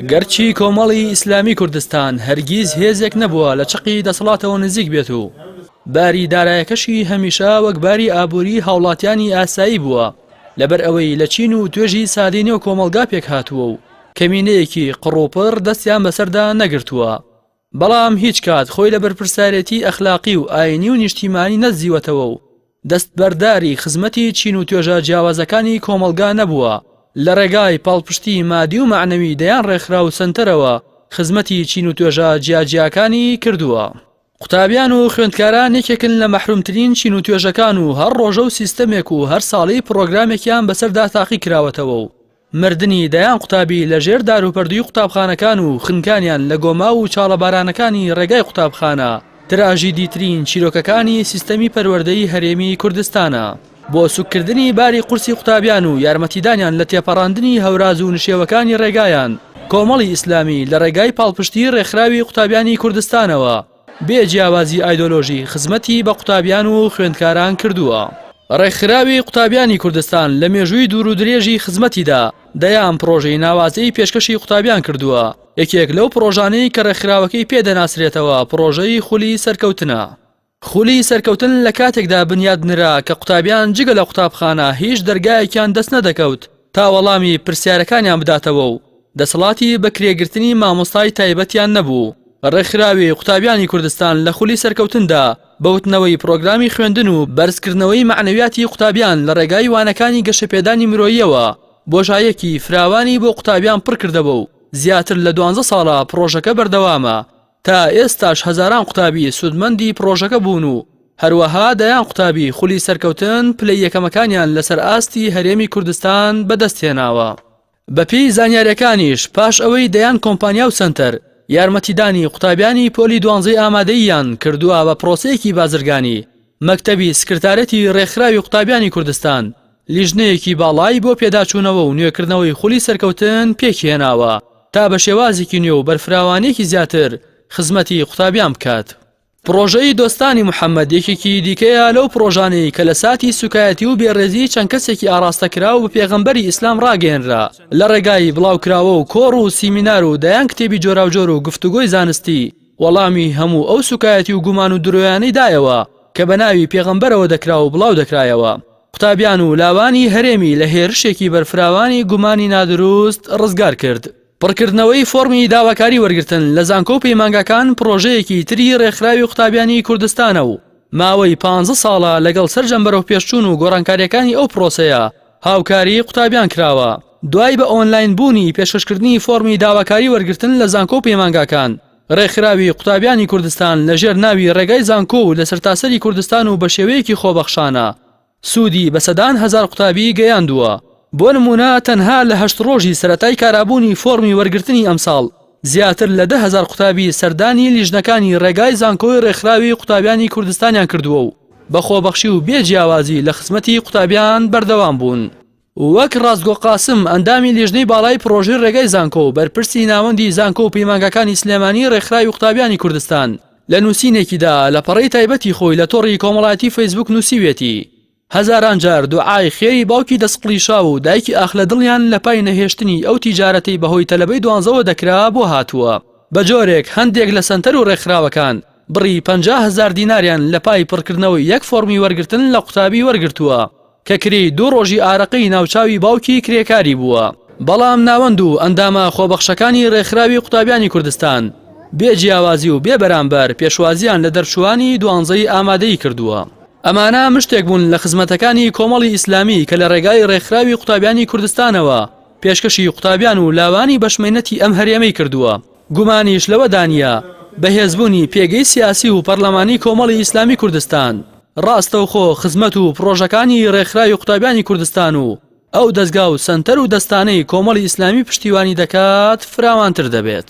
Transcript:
گەرچی کۆمەڵی ئیسلامی کوردستان هەرگیز هێزێک نەبووە لە چەقی دەسەڵاتەوە نزیک بێت و باری دارایەکەشی هەمیشە وەک باری ئابووری هاوڵاتیانی ئاسایی بووە، لەبەر ئەوەی لە چین و توێژی سادەی نێو کۆمەڵگا پێکهاتووە و کەمینەیەکی قڕوپڕ دەستیان بەسەردا نەگرتووە، بەڵام هیچ کات خۆی لە بەرپرسیارێتی ئەخلاقی و ئایینی و نیشتیمانی نەدزیوەتەوە و دەستبەرداری خزمەتی چین و توێژە جیاوازەکانی کۆمەڵگا نەبووە، لە ڕێگای پاڵپشتی مادی و مەعنەوی دەیان ڕێکخراو و سەنتەرەوە خزمەتی چین و توێژە جیاجیاکانی کردووە. قوتابیان و خوێندکاران یەکێکن لە مەحرومترین چین و توێژەکان و هەر ڕۆژە و سیستەمێک و هەر ساڵەی پڕۆگرامێکیان بەسەردا تاقی کراوەتەوە و مردنی دەیان قوتابی لە ژێر داروپەردووی قوتابخانەکان و خنکانیان لە گۆماو و چاڵە بارانەکانی ڕێگای قوتابخانە تراژیدیترین چیرۆکەکانی سیستەمی پەروەردەی هەرێمی کوردستانە. بۆ سوککردنی باری قورسی قوتابیان و یارمەتیدانیان لە تێپەڕاندنی هەوراز و نشێوەکانی ڕێگایان، کۆمەڵی ئیسلامی لە ڕێگای پاڵپشتی ڕێکخراوی قوتابیانی کوردستانەوە بێ جیاوازی ئایدۆلۆژی خزمەتی بە قوتابیان و خوێندکاران کردووە. ڕێکخراوی قوتابیانی کوردستان لە مێژووی دوور و درێژی خزمەتیدا دەیان پڕۆژەی ناوازەی پێشکەشی قوتابیان کردووە، یەکێک لەو پڕۆژانەی کە ڕێکخراوەکەی پێ دەناسرێتەوە پڕۆژەی خولی سەرکەوتنە. خولی سەرکەوتن لە کاتێکدا بنیات نرا کە قوتابیان جگە لە قوتابخانە هیچ دەرگایەکیان دەست نەدەکەوت تا وەڵامی پرسیارەکانیان بداتەوە و دەسەڵاتی بەکرێگرتنی مامۆستای تایبەتیان نەبوو. ڕێکخراوی قوتابیانی کوردستان لە خولی سەرکەوتندا بە وتنەوەی پڕۆگرامی خوێندن و بەرزکردنەوەی مەعنەویاتی قوتابیان لە ڕێگای وانەکانی گەشەپێدانی مرۆییەوە بۆشایەکی فراوانی بۆ قوتابیان پڕکردەوە و زیاتر لە دوانزە ساڵە پڕۆژەکە بەردەوامە تا ئێستاش هەزاران قوتابی سوودمەندی پڕۆژەکە بوون و هەروەها دەیان قوتابی خولی سەرکەوتن پلەی یەکەمەکانیان لەسەر ئاستی هەرێمی کوردستان بەدەستهێناوە. بەپێی زانیارییەکانیش پاش ئەوەی دەیان کۆمپانیا و سەنتەر یارمەتیدانی قوتابیانی پۆلی دوانزەی ئامادەییان کردووە بە پرۆسەیەکی بازرگانی، مەکتەبی سکرتارێتی رێکخراوی قوتابیانی کوردستان لیژنەیەکی باڵای بۆ پێداچوونەوە و نوێکردنەوەی خولی سەرکەوتن پێکهێناوە تا بە شێوازێکی نوێ و بەرفراوانییەکی زیاتر خزمەتی قوتابیان بکات. پڕۆژەی دۆستانی محەمەد یەکێکی دیکەیە لەو پڕۆژانەی کە لە ساتی سوکایەتی و بێڕێزی چەند کەسێکی ئاڕاستەکراو بە پێغەمبەری ئیسلام ڕاگەیەنرا لە ڕێگای بڵاوکراوە و کۆڕ و سیمینار و دەیان کتێبی جۆراوجۆر و گفتوگۆی زانستی وەڵامی هەموو ئەو سوکایەتی و گومان و درۆیانەی دایەوە کە بە ناوی پێغەمبەرەوە دەکرا و بڵاو دەکرایەوە قوتابیان و لاوانی هەرێمی لە هێرشێکی بەرفراوانی گومانی نادروست ڕزگار کرد. پڕکردنەوەی فۆڕمی داواکاری وەرگرتن لە زانکۆ و پەیمانگاکان پڕۆژەیەکی تری ڕێکخراوی قوتابیانی کوردستانە و ماوەی پانزە ساڵە لەگەڵ سەرجەم بەرەوپێشچوون و گۆڕانکارییەکانی ئەو پڕۆسەیە هاوکاری قوتابیان کراوە. دوای بە ئۆنلاین بوونی پێشکەشکردنی فۆڕمی داواکاری وەرگرتن لە زانکۆ و پەیمانگاکان، ڕێکخراوی قوتابیانی کوردستان لەژێر ناوی ڕێگای زانکۆ و لە سەرتاسەری کوردستان و بەشێوەیەکی خۆبەخشانە سوودی بە سەدان هەزار قوتابی گەیاندووە، بۆ نموونە تەنها لە هەشت ڕۆژی سەرەتای کارابوونی فۆڕمی وەرگرتنی ئەمساڵ زیاتر لە 10,000 قوتابی سەردانی لیژنەکانی ڕێگای زانکۆی ڕێکخراوی قوتابیانی کوردستانیان کردووە و بە خۆبەخشی و بێ جیاوازی لە خزمەتی قوتابیان بەردەوام بوون. وەک ڕاستگۆ قاسم، ئەندامی لیژنەی باڵای پڕۆژەی ڕێگای زانکۆ و بەرپرسی ناوەندی زانکۆ و پەیمانگاکانی سلێمانی ڕێکخراوی قوتابیانی کوردستان، لە نووسینێکیدا لە پەڕەی تایبەتی خۆی لە تۆڕی کۆمەڵایەتی فەیسبوک نووسیویەتی، هەزاران جار دوعای خێری باوکی دەستقڵیشاو و دایکی ئاخ لە دڵیان لە پای نەهێشتنی ئەو تیجارەتەی بەهۆی تەلەبەی دوانزەوە دەکرا بۆ هاتووە، بە جۆرێک هەندێک لە سەنتەر و ڕێکخراوەکان بڕی 50 هەزار دیناریان لە پای پڕکردنەوەی یەک فۆڕمی وەرگرتن لە قوتابی وەرگرتووە. کە کرێی دوو ڕۆژی ئارەقەی ناوچاوی باوکی کرێکاری بووە، بەڵام ناوەند و ئەندامە خۆبەخشەکانی ڕێکخراوی قوتابیانی کوردستان بێ جیاوازی و بێ بەرامبەر پێشوازییان لە دەرچووانی دوانزەی ئامادەیی کردووە. ئەمانە مشتێک بوون لە خزمەتەکانی کۆمەڵی ئیسلامی کە لە ڕێگای ڕێکخراوی قوتابیانی کوردستانەوە پێشکەشی قوتابیان و لاوانی بەشمەینەتی ئەم هەرێمەی کردووە. گومانیش لەوەدا نییە بەهێزبوونی پێگەی سیاسی و پەرلەمانی کۆمەڵی ئیسلامی کوردستان ڕاستەوخۆ خزمەت و پڕۆژەکانی ڕێکخراوی قوتابیانی کوردستان و ئەو دەزگا و سەنتەر و دەستانەی کۆمەڵی ئیسلامی پشتیوانی دەکات فراوانتر دەبێت.